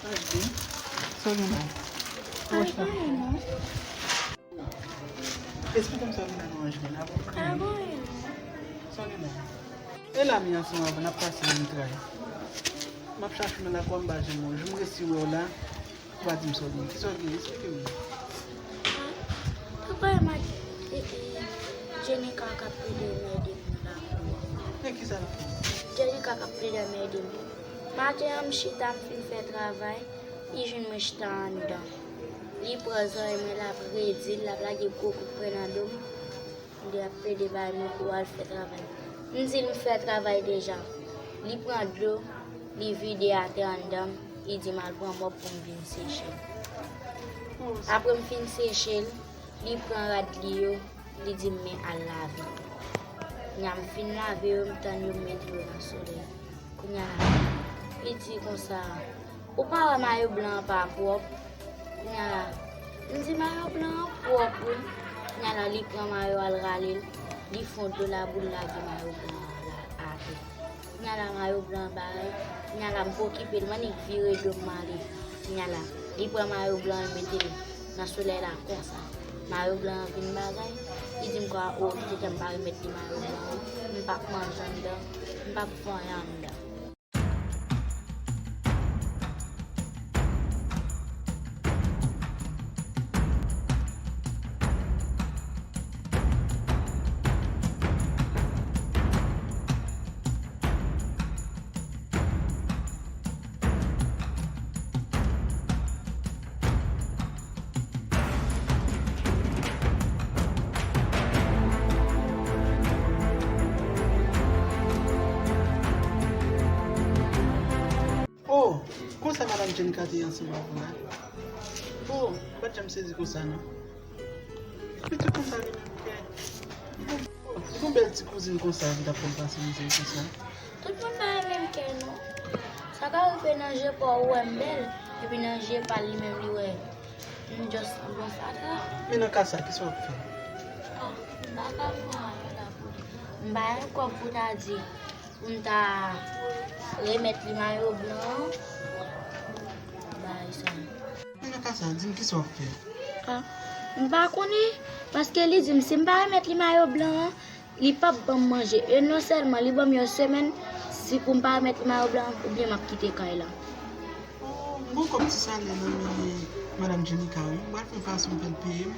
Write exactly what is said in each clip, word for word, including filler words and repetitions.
Sa w gen la? Anyen non. Esplike m sa w gen la non, Angeline. Apa w gen? Anyen non. Sa w gen la? E la mi ansanm avè w, n ap pase nan mitray. M ap chache w nan lakou a, m pa janm wè w. Jou m resi wè w la, ou pa di m sa w gen. Kisa w gen? Esplike m. Papa, e ma-, e, e, Jenika k ap plede mède m nan lakou a. E kisa l ap fè? Jenika k ap plede mède m. Maten an, m chita, m fin fè travay, li jwenn mwen chita anndan. Li pran zòrèy mwen, l ap redi l, l ap lage gwo kout pwen nan do m. Li ap plede bay mwen pou al fè travay. M di l m fè travay deja. Li pran dlo, li vide atè anndan m, li di m al pran mòp pou m vin seche l. Apre m fin seche l, li pran rad li yo, li di m men al lave. Kounya m fin lave yo, m tann yo, m mete yo nan solèy. Kounya la, li di konsa, ou pa wè mayo blan an pa pwòp? Kounya la, m di mayo blan an pwòp wi. Kounya la, li pran mayo a, l rale l, li fon dlo labou, l lave mayo blan an la atè. Kounya la, mayo blan an bare. Kounya la, m pa okipe l, m annik vire do m ale. Kounya la, li pran mayo blan an, l mete l nan solèy la konsa. Mayo blan an vin bagay. Li di m kwa, o, kite kè m pa remèt li mayo blan an. M p ap manje anndan. M p ap fè anyen anndan. Oh, konsa madanm Jenika te ansanm avè w la? Oh, m pa t janm sezi konsa non. Pitit konsa li menm gen. Oh, li gon bèl ti kouzin konsa ki t ap konn pase mizè konsa. Tout moun pa renmen m kè non. Sa ka rive nan je pa w ou wè m bèl, epi nan je pa l li menm li wè m just yon bon fatra. Men nan ka sa, kisa w ap fè? Ah, m pa ka fè anyen la pou li. M pa gen kòb pou ta di pou m ta remèt li mayo blan an. Bagay sa. Men nan ka sa, di m kisa w ap fè? Ah, m pa konnen, paske li di m si m pa remèt li mayo blan an, li p ap ban m manje. E non sèlman, li ban m yon semèn si pou m pa remèt li mayo blan an, oubyen m ap kite kay la. Oh, m gon kòb ti salè nan men madanm Jenika wi. M pral fè yon fason pou l peye m.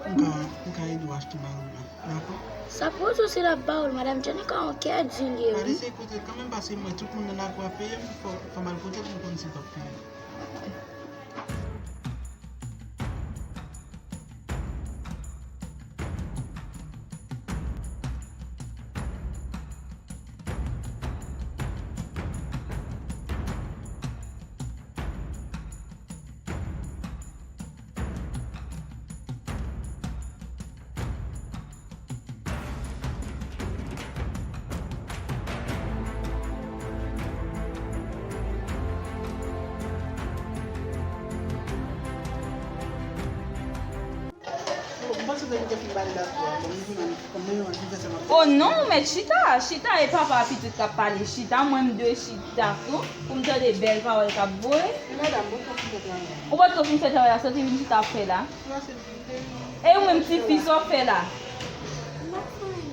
M ka, m ka ede w achte mayo blan, dakò? Sa pou di w si l ap ba w l, madanm Jenika yon kè di l ye wi. Pa eseye koute l kanmenm, paske m wè tout moun nan lakou a peye m, fò, fò m al kote l pou m konn si l p ap peye m. Oh non, ou mèt chita, chita, e papa a pitit k ap pale, chita, mwen m dwe chita tou, pou m tande bèl pawòl k ap voye. Ou pa t ko fin fè travay la, sa w te vin chita ap fè la? E ou menm tifi, sa w fè la?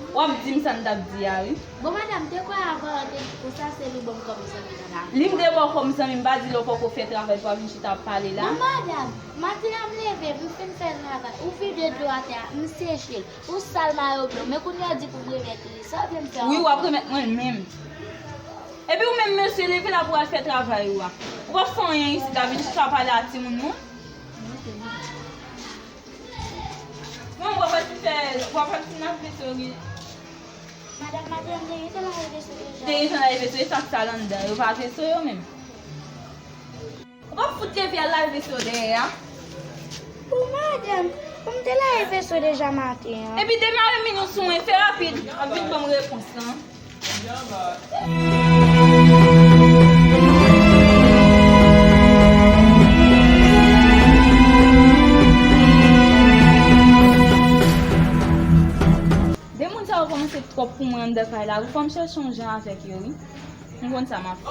W ap di m sa m t ap di a wi. Bon, madanm, te kwè avan an te di konsa, se li ban m kòm zanmi nan lakou a. Li m te ba w kòm zanmi, m pa di lè w poko fè travay pou w ap vin chita ap pale la. Bon, madanm, maten an m leve, m fin fè travay, ou vide dlo atè a, m seche l, ou sal mayo blan, men kounye a w di pou m remèt li, sa w vle m fè ankò? Wi, w ap remèt mwen l menm. Epi ou menm mesye, leve la pou w al fè travay ou a. Ou p ap fè anyen isit la, vin chita pale a timoun non. Mwen, w ap al fin fè, w ap al fin lave veso wi. Madanm, madanm, te gentan lave veso deja. Te gentan lave veso, e sa k sal anndan yo, pa veso yo menm. Ou p ap fout leve al lave veso dèyè a? Bon, madanm, m te lave veso deja maten an. Epi demare men nou sou mwen, fè rapid, w ap vin ban m repons lan. De moun sa yo kòmanse twòp pou mwen anndan kay la wi, fò m chèche yon jan avèk yo wi. M konn sa m ap fè.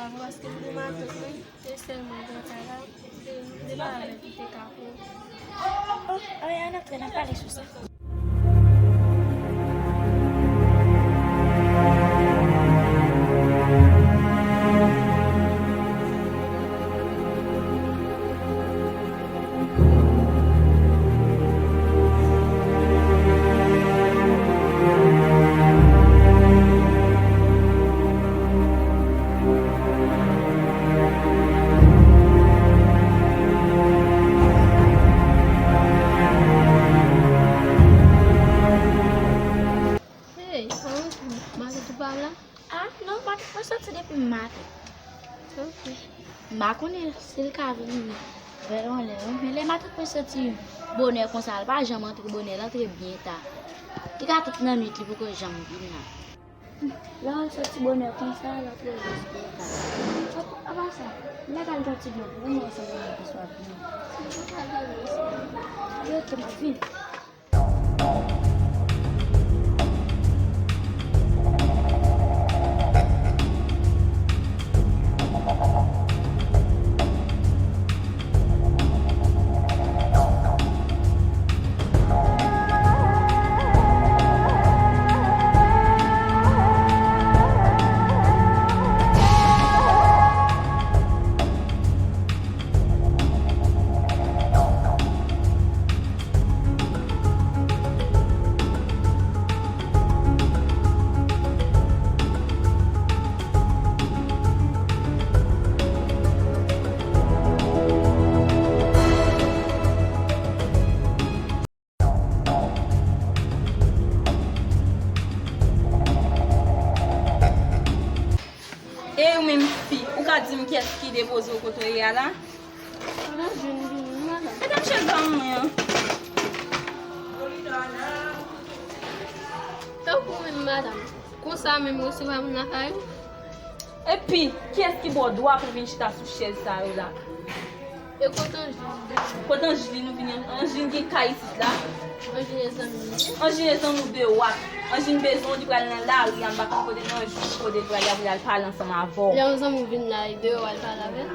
Paske m gen matant mwen, se sèl mwen gen kay la, m te, m te pale avè l pou te ka pou. Oh, oh, oh, ann antre, n a pale sou sa. Hey, Anjou, matant ou pa la? Ah, non, matant mwen soti depi maten. Ok. M pa konnen si l ka vin vè yon lè, wi. Men lè matant mwen soti bonè konsa, l pa janm antre bonè, l antre byen ta. Li ka tout nan nwit, li poko janm vin la. Lè l soti bonè konsa, l antre jis byen ta. Apa sa, m ta ka al gon ti dlo pou mwen ansanm avèk li swa vini. Yo, te m ap vini. E ou menm fi, ou ka di m kiyès ki depoze w kote w ye a la? Anjou vini, madanm. Mete m chèz ba mwen an. Tankou menm, madanm. Konsa menm resevwa moun lakay ou? Epi, kiyès ki ba w dwa pou vin chita sou chèz sa yo la? E kote Anjou? Kote Anjou nou vini? Anjou gen kay isit la. Anjou e zanmi m. Anjou e zanmi w de wak. Anjou bezwen w, li pral nan lari a, m pa konn kote Anjou, kote l pral, li ap al pale ansanm avè w. Lè yon zanmi w vin la, e deyò w al pale avè l.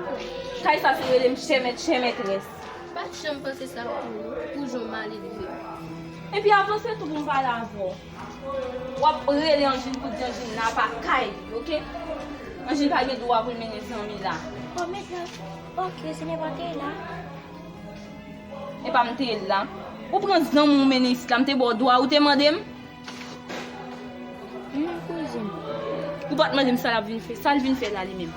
Kay sa se rele m chè mèt, chè mètrès. M pa t janm panse sa pou ou, pou jan w maledve. Epi avanse tou pou m pale avè w. W ap rele Anjou pou di Anjou n a pa kay li, oke? Anjou pa gen dwa pou l mennen zanmi la. Oh, men, oke, se nenpòt la. E pa m te ye la. Ou pran zanmi w mennen isit la, m te ba w dwa, ou te mande m? Non, kouzin. Ou pa t mande m sa l ap vin fè, sa l vin fè la li menm.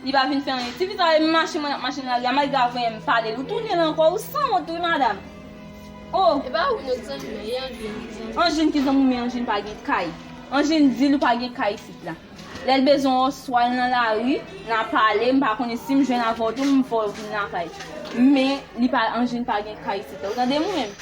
Li pa vin fè anyen. Ti fi sa, e mache mwen ap mache nan lari a, malgre avè m pale l. Ou tounen l ankò, ou sanwont wi, madanm. Oh! E pa ou nòt zanmi, e Anjou ki zanmi. Anjou ki zanmi, men Anjou pa gen kay. Anjou di l ou pa gen kay isit la. Lè l bezwen w, swa l nan lari, n a pale, m pa konnen si m jwenn avè w tou, m fè w vin lakay. Men, li pa, Anjou pa gen kay isit la. Ou tande m ou menm?